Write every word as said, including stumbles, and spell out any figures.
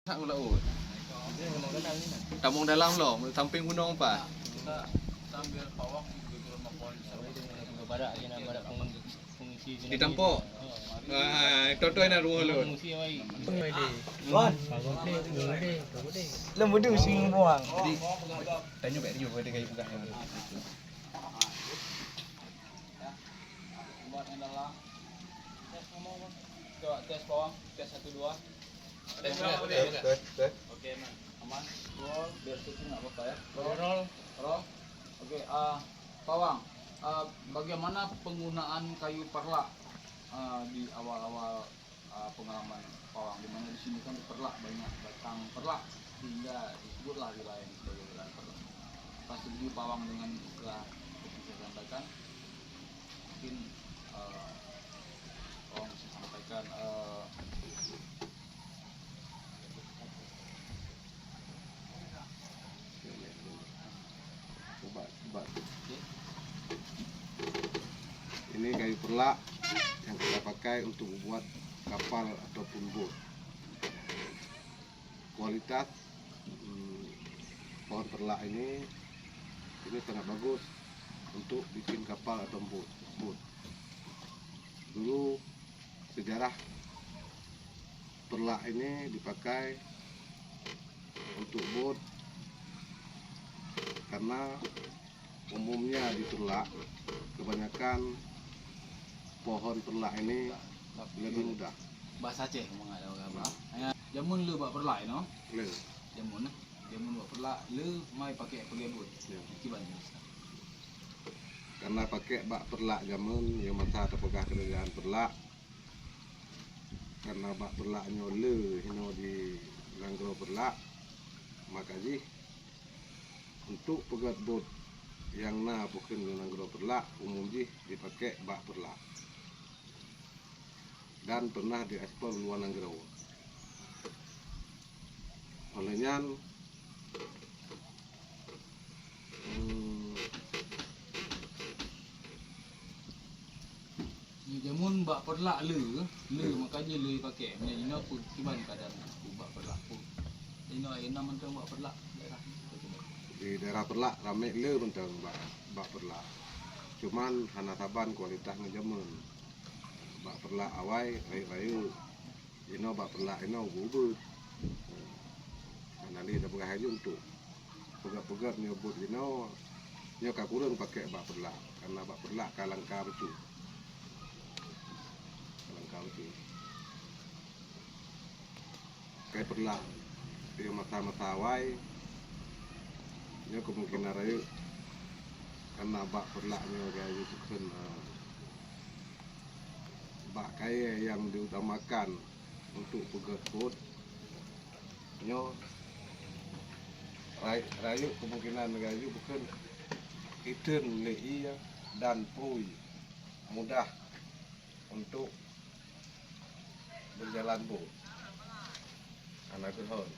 Hak ngon laôt. Tamong dalam lom, sampéng gunong pat. Di tampok. Ah, totoe na rumoh lôn. Wan. Lôn beudeuh sing buang. Di, tanyoe bèk riôh, ada kayu peugah. Buat yang dalam. Tes ngomong, Bang. Coba tes bawang, tes satu dua. Tes, tes, tes. Oke, aman. Aman. Roll, biar syuting nggak apa-apa ya. Roll. Roll. Oke, ah, Pawang, ah, bagaimana penggunaan kayu perlak, ah, di awal-awal, ah, pengalaman Pawang, di mana di sini kan perlak, banyak batang perlak, sehingga disebutlah wilayah ini sebagai wilayah perlak. Pas setuju Pawang dengan istilah seperti saya sampaikan, mungkin, eh, Pawang bisa sampaikan, eh, Ini kayu perlak yang kita pakai untuk membuat kapal ataupun bot. Kualitas, hmm, pohon perlak ini, ini sangat bagus untuk bikin kapal atau bot. Bot. Dulu sejarah perlak ini dipakai untuk bot karena umumnya di perlak kebanyakan pohon perlak ini lebih mudah. Bahasa Aceh ngomong ada orang apa? Hanya jameun le bak perlak inoe. Le. Jameun, eh. Jameun bak perlak le mai pakai pakai bot. Ya. Kiban. Karena pakai bak perlak jameun, ya masa tapeugah keadaan perlak. Karena bak perlak nyoe le hinoe di nanggroe perlak, maka jih untuk peugöt bot nyang na bukon di nanggroe perlak, umum jih dipakai bak perlak dan pernah diekspor luwa nanggroe. Oleh nyan, hmm, Nyoe jameun bak perlak le, le maka jih le pakai. Meunyoe inoe pun kiban keadaan bak perlak pun. Inoe, inoe mantong bak perlak daerah. Di daerah perlak ramé le mantong bak, bak perlak. Cuman hana saban kualitas ngon jameun. Bak perlak awai rayeuk-rayeuk. Inoe bak perlak inoe ubit-ubit. Hana lé tapeugah laju untuk peugöt-peugöt nyoe bot inoe, nyoe ka kureueng pakai bak perlak, karena bak perlak ka langka bacut. Ka langka bacut. Kai perlak nyang masa-masa awai, nyoe kemungkinan rayeuk karena bak perlak nyoe ka jipeukeun, eh, bak kayèe nyang diutamakan untuk peugöt bot nyoe, ray-, rayeuk kemungkinan laju bukon iteun lé ié dan pui mudah untuk berjalan bot. Hana geuhon.